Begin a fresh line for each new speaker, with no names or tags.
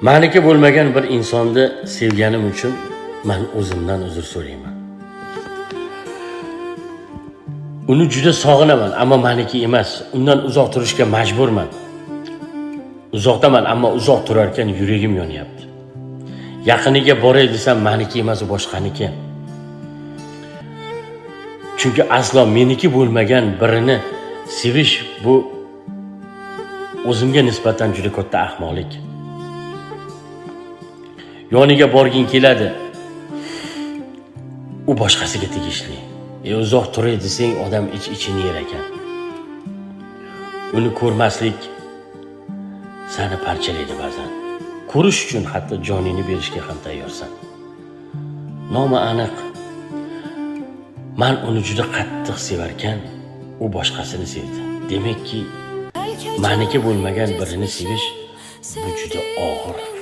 Maniki bo'lmagan bir insonni sevganim uchun man o'zimdan uzr so'rayman. Uni juda sog'inaman, ammo maniki emas. Undan uzoq turishga majburman. Uzoqdaman, ammo uzoq turarkan yuragim yonyapti. Yaqiniga boray desam, maniki emas, u boshqaniki. Chunki aslo meniki bo'lmagan birini sevish bu o'zimga nisbatan juda katta ahmoqlik. Yoniga borging keladi. U boshqasiga tegishli. Uzoq turay desang, odam ich-ichini yer ekan. Uni ko'rmaslik seni parchalaydi ba'zan. Ko'rish uchun hatto joningni berishga ham tayyorsan. Nomi aniq. Man uni juda qattiq sevarkan, u boshqasini sevdi. Demakki, maniki bo'lmagan birini sevish bu juda og'ir.